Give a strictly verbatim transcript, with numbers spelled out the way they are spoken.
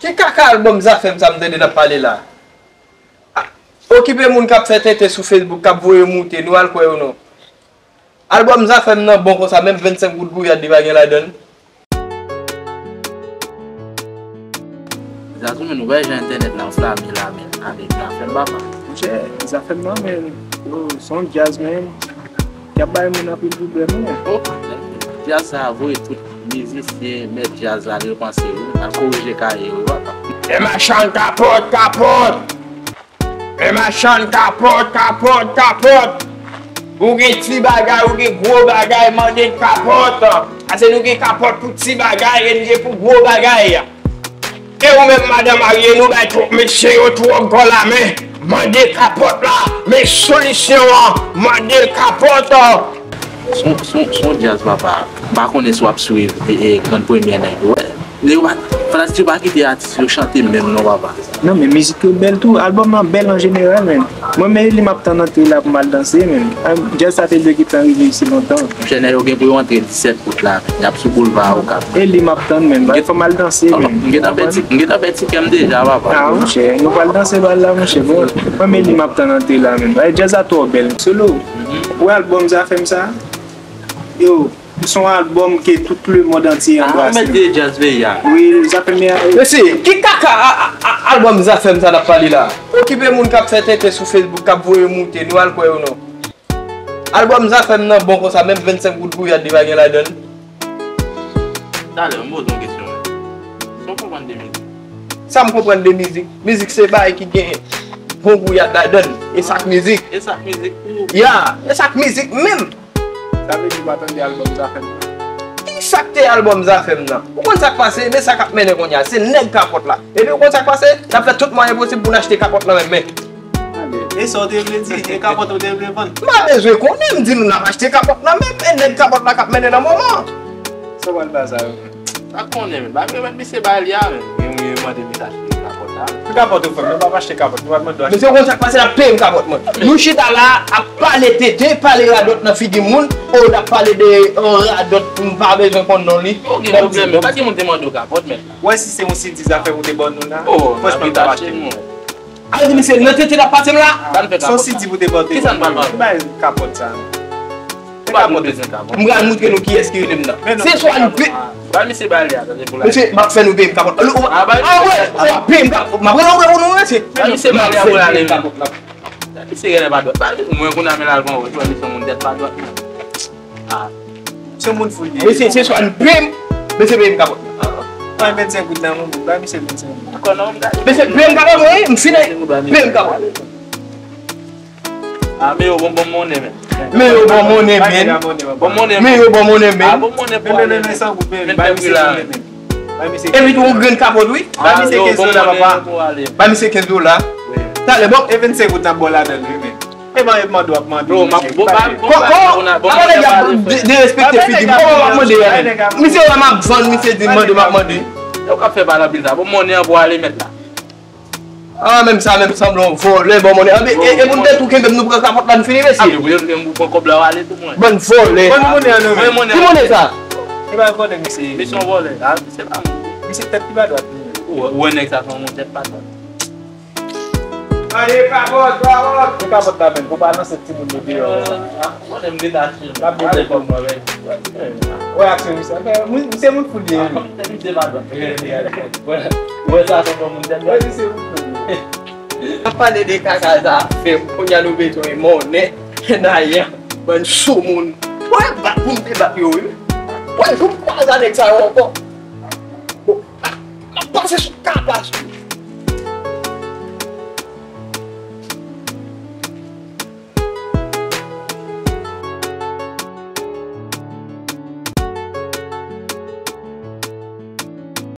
Ki kaka albòm Zafèm sa m tande n ap pale la? Ah, okipe moun k ap fè tenten sou Facebook, k ap voye moute, nou al kwè yo non. Albòm Zafèm nan bon konsa, menm vennsenk goud gouyad li pa gen ladan l. Zazou, men nou wè jan entènèt la anflame la, men avèk Zafèm, papa. Monchè, Zafèm nan, men, yo, se yon djaz, men, ki ap bay moun anpil pwoblèm, men. Oh, djaz sa a voye tout mizisyen, mèt djaz la, repanse, wi. Al korije kaye yo, papa. E machann kapòt, kapòt! E machann kapòt, kapòt, kapòt! Ou gen ti bagay, ou gen gwo bagay, mande n kapòt. Ase nou gen kapòt pou ti bagay e n gen pou gwo bagay. E ou menm madan marye, nou bay twòp mesye yo twòp gòl a men. Mande kapòt la, men solisyon an, mande l kapòt. Son, son, son djaz, papa. M pa konnen si w ap swiv e, e, grann premyè nèg yo. Wè. Lè yo pa, Fantastic pa kite atis yo chante menm non, papa. Non, men mizik yo bèl tou. Albòm nan bèl an jeneral, men. Mwen, men li m ap tann antre la pou m al danse, men. Djaz sa te dwe gentan rive isi lontan. Monchè, nèg yo gen pou yo antre disèt out la. Y ap sou boulva Okap. E li m ap tann, men. Fò m al danse, men. M gentan pèdi, m gentan pèdi kè m deja, papa. Ah, monchè, nou pral danse bal la, monchè. Bon, mwen, men li m ap tann antre la, men. Djaz la twò bèl. Solo, ou wè albòm Zafèm sa? Yo, se yon albòm ke tout lemonn antye anbrase. Ah, ou mèt di djaz peyi a. Wi, Zafèm a. Mesye, ki kaka a, a, a, albòm Zafèm sa n ap pale la? Okipe moun k ap fè tenten sou Facebook, k ap voye moute, nou al kwè yo non. Albòm Zafèm nan bon konsa, menm vennsenk goud gouyad li pa gen ladan l. Talè, m poze yon kesyon, men. Sa w konprann de mizik? Sa m konprann de mizik? Mizik se bagay ki gen bon gouyad ladan l. E sa k mizik. E sa k mizik pou ou? Ya, e sa k mizik menm. Sa vle di w pa tande albòm Zafèm nan? Ki sa k te albòm Zafèm nan? Ou konn sa k pase? Men sa k ap mennen kounye a. Se nèg kapòt la. Epi ou konn sa k pase? N ap fè tout mwayen posib pou n achte kapòt nan menm men. E sa w te vle di? E kapòt ou te vle vann? M pa bezwen konnen, m di nou n ap achte kapòt nan menm, e nèg kapòt la k ap mennen nan moman. Sa w pral ba sa yo? Pa konnen, men. Ba, men, men, misye ba li a, men. Mwen, mwen mande misye achte kapòt la. Ki kapòt ou fè? Nou p ap achte kapòt, nou p ap mande w achte. Mesye, ou konn sa k pase, l ap peye m kapòt mwen. Nou chita la, ap pale tenten, pale radòt nan figi moun, o, n ap pale de, o, radòt, m pa bezwen konn non li. Ou gen pwoblèm, men. Pa gen moun te mande w kapòt, men. Wè si se yon C D Zafèm ou te ban nou la, franchman, m t ap achte l. Al di misye, nan tenten n ap pase m la. Ban fè kapòt. Son C D pou te pote. Kisa n pral ban? Bay kapòt sa. Ou pa bezwen kapòt. M pral montre nou kiyès ki rele m nan. Se swa nou pe. Ba misye ba li a, tande pou la. Mesye, m ap fè nou peye m kapòt. Ah, ba misye. Ah, wè, w ap peye m kapòt. M ap rele w pou nou, mesye. Ba misye ba li a pou l ale, men. Misye genlè pa dwat. Ba misye, mwen kounye a men l al pran wòch, wè misye yon moun tèt pa dwat, men. Ah. Se moun fou li ye. Mesye, se swa n peye m, mesye peye m kapòt. Bay vennsenk goud nan men m, bay misye vennsenk goud. Ankò non, m gade. Mesye peye m kapòt mwen, wi, m fini. Peye m kapòt. Ah, men yo bon, bon monnen, men. Men yo bon monnen, men. Bon monnen, men. Men yo bon monnen, men. Ah, bon monnen pou ale, men. Men, men, men, men, san goud, men. Bay misye monnen, men. Bay misye. Epi tou yon grenn kapòt, wi. Bay misye kenz dola, papa. Bay misye kenz dola. Wi. Talè, bon. E vennsenk goud n ap ba w ladan l, wi, men. E ban, e mande w ap mande. Bro, m ap, bon, ba, bon, ba, bon, bon, de-, derespekte figi m. Kòman w ap mande a, men? Misye wè m ap vann, misye di mande m ap mande. Yo k ap fè pale anpil sa. Bon, monnen an pou ale mèt la. Ah, menm sa, menm sanblan, vòlè, bon monnen. Ah, men, e, e pou n te tou kenbe m, nou pran kapòt la, n fini, mesye. Ah, men pou yo tou kenbe m, pou pran kòb la, w ale tou, mwen. Bann vòlè. Ban nou monnen an, non, men. Ki monnen sa? E pa vòlè, mesye. Misye yon vòlè. Ah, misye pa moun. Misye tèt li pa dwat. Ou wè, ou wè nèg sa se yon moun tèt pa dwat. Mande kapòt, kapòt. Mete kapòt la, men, pou pa lanse timoun yo deyò. Mwen menm, m rete achte. L ap byen defann mwen, men. Wè aksyon misye. Men, mwen, se moun fou li ye, wi. Misye pa dwat. Wè sa, se bon moun tèt. Wè, misye moun fou li ye. N ap pale de kaka Zafèm, kounye a nou bezwen monnen, kenayè, bann soumoun. Wè, bat pou m te bat yo, wi. Wè, jou m kwaze a nèg sa yo ankò. Bon, m ap pase sou kaka sou